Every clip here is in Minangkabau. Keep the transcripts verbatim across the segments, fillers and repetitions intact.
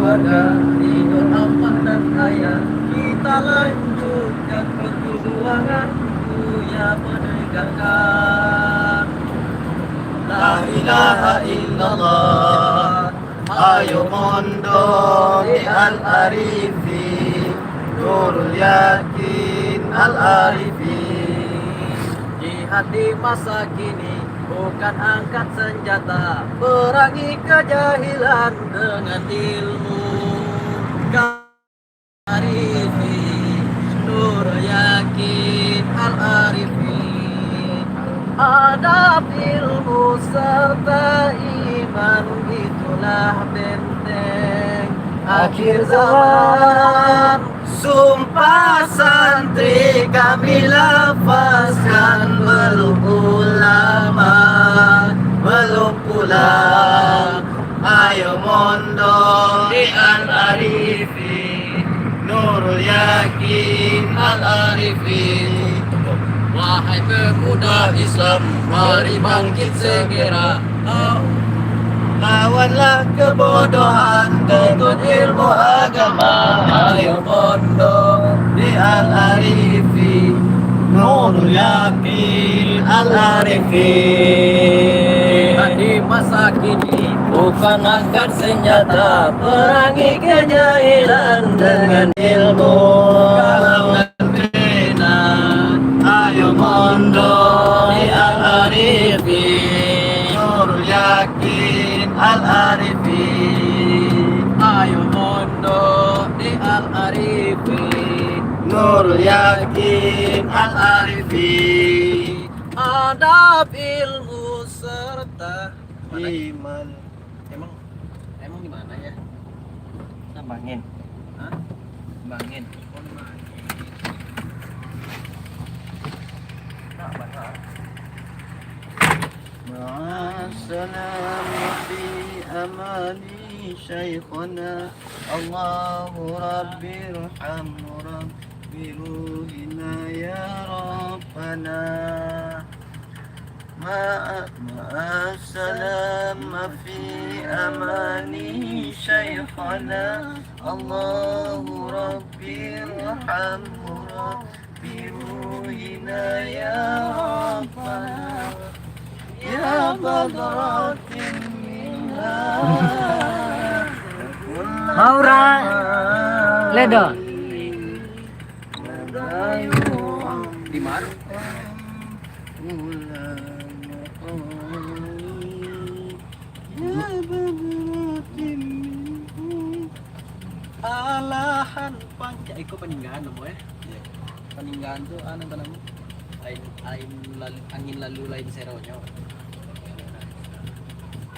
Keluarga, ridho aman dan kaya, kita lanjutkan perjuangan, Buya menegakkan La ilaha illallah. Ayo mondok di Al-Arifin, Nurul Yakin Al-Arifin. Jihad di masa kini bukan angkat senjata, perangi kejahilan dengan ilmu. Arifin, Nur Yakin Al-Arifin. Adab, ilmu, serta iman, itulah benteng akhir zaman. Sumpah santri kami lafazkan, belum ulama, belum pulang. Ayo mondok di Al-Arifin, Nurul Yakin Al-Arifin. Wahai pemuda Islam, mari bangkit segera. Lawanlah kebodohan dengan ilmu agama. Ayo mondok di Al-Arifin, Nurul Yakin Al-Arifin. Di masa kini bukan angkat senjata, perangi kejahilan dengan ilmu. Kalau bina, ayo mondok di Al-Arifin, Nurul Yakin Al-Arifin. Ayo mondok di Al-Arifin, Nurul Yakin Al-Arifin. Adab, ilmu, serta iman. Emang, emang di mana ya? Nambangin. Hah? Nambangin. Oh, Nambangin. Nah, benar. Ma'assalam fi amani syaikhana. Allahu Rabbi irhamhu Rabbi ruhina ya Rabbana. Ma'a-, ma'assalam fi amani syaikhana. Allahu Rabbi irhamhu Rabbi ruhina ya Rabbana. Ya badratin minna. Maura Ledo. Di mana? Alahan pancak iko paninggalan, Bro, eh. Iya. Paninggalan tu, anu, apa nama? Lain, lain, lal-, angin lalu lain seronyo.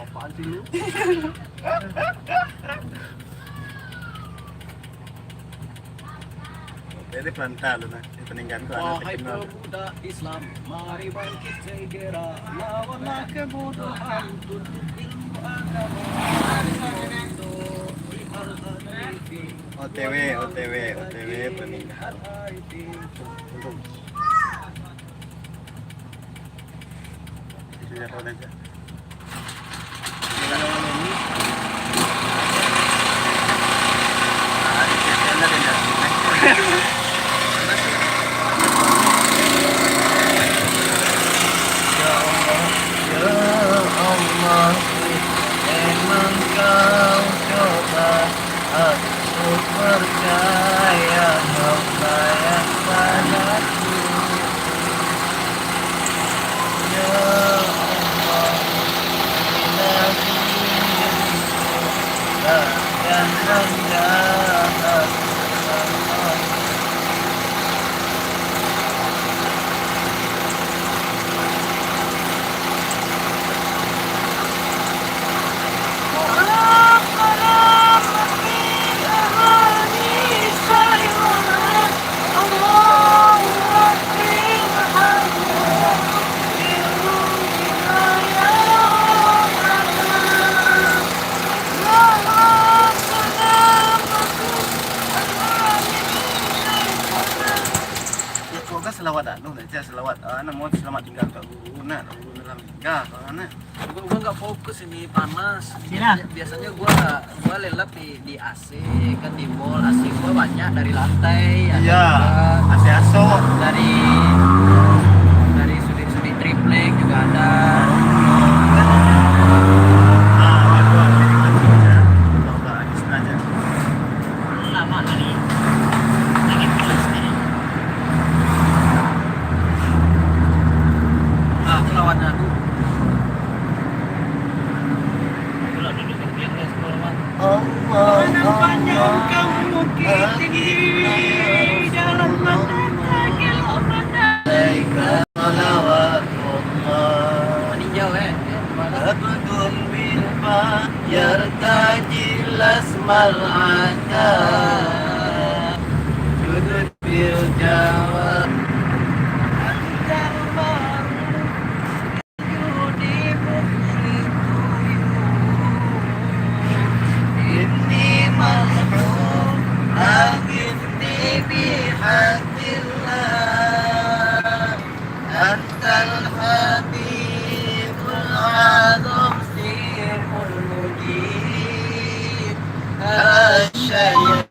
Apaan sih lu? Jadi pelantah lu nah, di peninggalan tu anak. Wahai terkenal. Pemuda Islam, mari bangkit segera, lawanlah kebodohan, tuntut ilmu agama. O T W, O T W, O T W peninggalan. Sudah, kau dah. Ya Allah, ya Allah, memang kau coba aku percaya, kau sayang padaku. Ya Allah, bila dirimu takkan menjaga. Iko kan salawat anu, nak cari salawat, ah, namo, selamat tinggal ka guru, nak, guru, nak. Ya, soalnya gua, gua nggak fokus ini, panas. Sini lah. Biasanya, biasanya gua, gua lelap di, di A C, kan di mall, A C gua banyak dari lantai, ada Iya, juga A C asok. dari, dari sudut-sudut triplek juga ada. Ah, waduh, A C di atas aja. Udah, udah, habis aja. Lama tadi. Lagi pulas tadi. Ah, aku lawannya aku. Aku lah duduk di biang dia sepuluh rumah. Allah, Allah, panjang kamu Allah, tinggi, jalan Allah, mana tak elok mana. Alaika salawatullah. Meninjau, eh. Abdul bil Bahr yartaji lasmal ata. Judud bil Jawa. Antal maruf. Inni maghlub, aghithni bihaqqillah. Antal habibul a'zam sirrul mujib. Asyayatin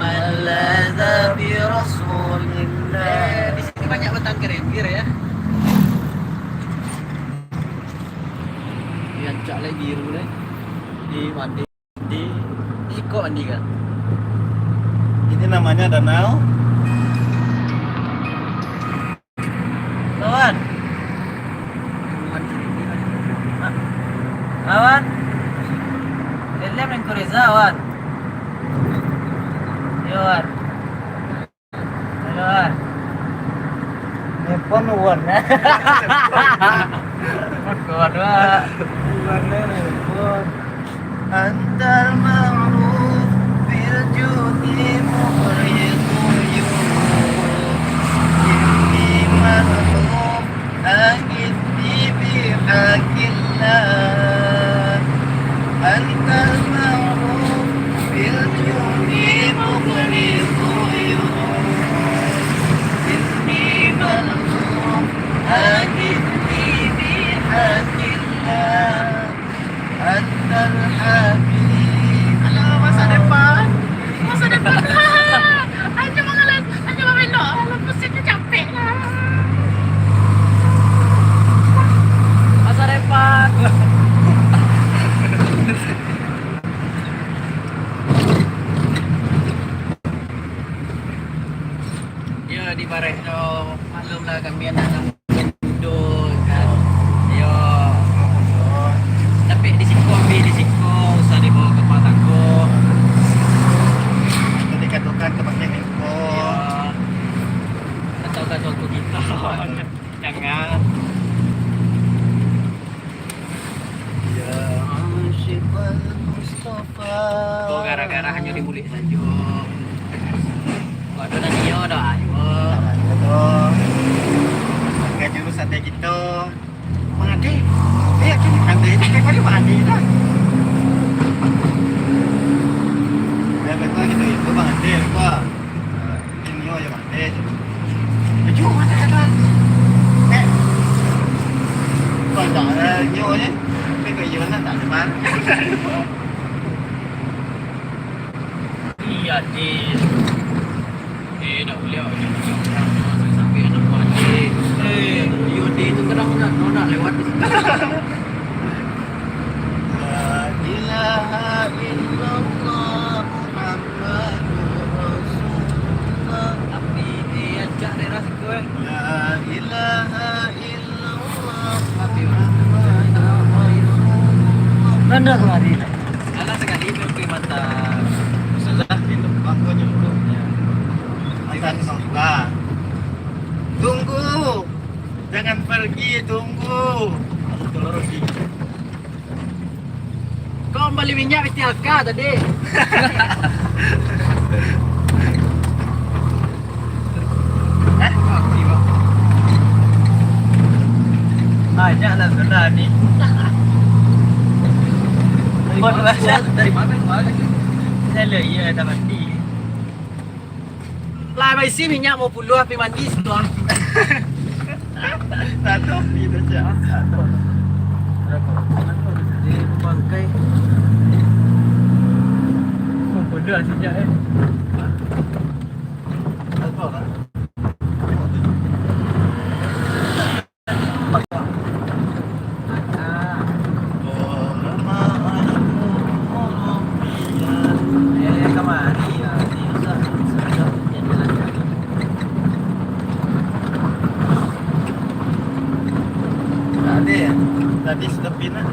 man ladza bi Rasulillah. Eh, di sini banyak batang kerengger, ya. Rancak lai biru lai. Di mandi. Di, di siko mandi kan? Ini namanya danau. Lawan. Lawan. Lelem Tengku Reza, wan. Yo, wan. Halo, wan. Nelpon, wan. Nelpon, wan, wan. Wan, nelpon. Antal ma'ruf bil judi mughridul uyub. Inni maghlub, aghithni bihaqqillah. Antal ma'ruf bil judi mughridul uyub. Inni maghlub, aghithni bihaqqillah. Antal habib. Alah, masa depan. Masa depan. Anjir, mangalas. Anjir, mabelok. Alah, pusing, capek lah. Masa depan. Yo, di bareh tu, maklum lah kami anak Indo kan. Yo. Tapi di siko, ambil di siko, usah dibawa ka rumah tanggo. Atau dikatokan ka pakai info. Yo. Atau ka toko kita. Jangan. Ya Asyiqal Mustafa. Ko gara-gara hanyo di muluik sajo. Ko ado nan iyo doh, ayo. Ayo doh. Pakai jurus ate kito. Mangade. Eh, yakin mangade. Tiap kali mangade lah. Ya, betul gitu. Itu mangade, betul. Inyo yo mati. Baju mata kata. Eh. Kau tak ada nyo je. Tapi kau iyo nak tak ada bar. Iya, Din. Eh, dah boleh awak jangan macam orang tu. Sampai anak mati. Eh, Yudi tu kadang nak, nak lewat. La ilaha illallah Muhammadur Rasulullah. Tapi diajak daerah situ, eh. La ilaha illallah Muhammadur Rasulullah. Mana kemari? Alah, sekali pergi mata. Salah, di tempat gua nyelupnya. Mata tukang suka. Tunggu. Jangan pergi, tunggu. Kau bali minyak piti aka tadi. Banyak lah sudah ni. Dari mana, dari mana, dari mana? Saya lah, iya, dah mati. Lah, baisi minyak mau puluah, api mandi sudah. Tak ada api dah, Cak. Tak ada. Di pembangkai. Oh, bodoh asyik, Cak, eh. Tak ada, kan? Tadi, tadi sudah pindah.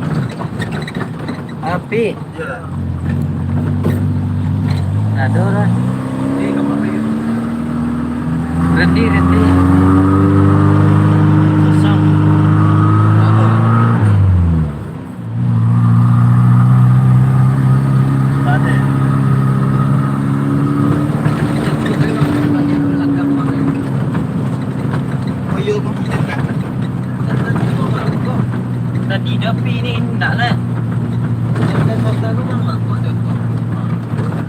Api. Iyolah. Ado lah. Rendi, rendi. Kosong. Ado. Oh, iyo, Bang. Tadi dah pi ni, indak lah.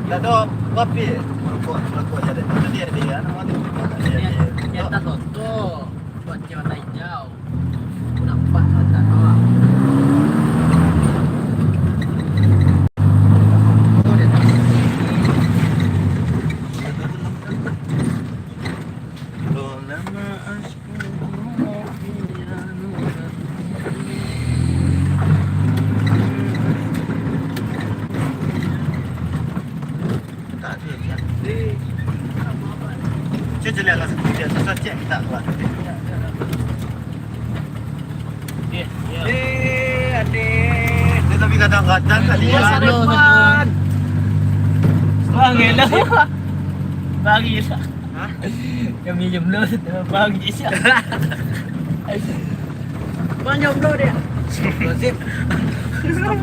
Dah ado api. Rokok, rokok je ado. Tadi ado, anu, anu. Di, di atas oto. Buat warna hijau. Aku nampak mata kau. Oh, di atas. Cek, cek, lihat lah, susah cek, tak kuat. Eh, adeh. Dia tapi kadang-kadang tak lihat. Bang, elok. Bang, elok. Hah? Kami jomblo, bang, elok. Bang, jomblo dia. Lazim.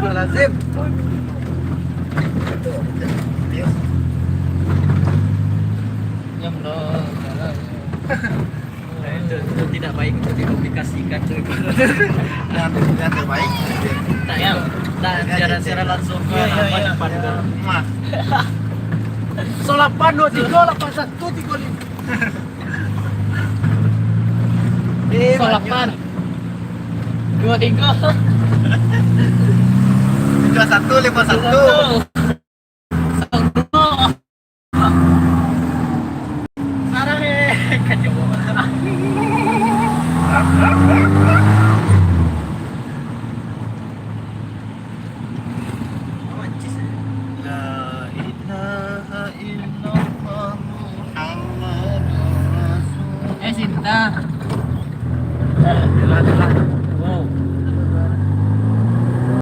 Lazim. Jomblo. Itu, itu tidak baik untuk dipublikasikan tu. Yang, yang terbaik. Tak, yang, tak, siaran-siaran langsung ke, ya, ya, apa, ya, depan ke. Mas. Solapan dua tiga lapan satu tiga lima. Eh, solapan. Dua tiga. Tiga satu lima satu. La ilaha illallah Muhammadur Rasul. Eh, Sinta.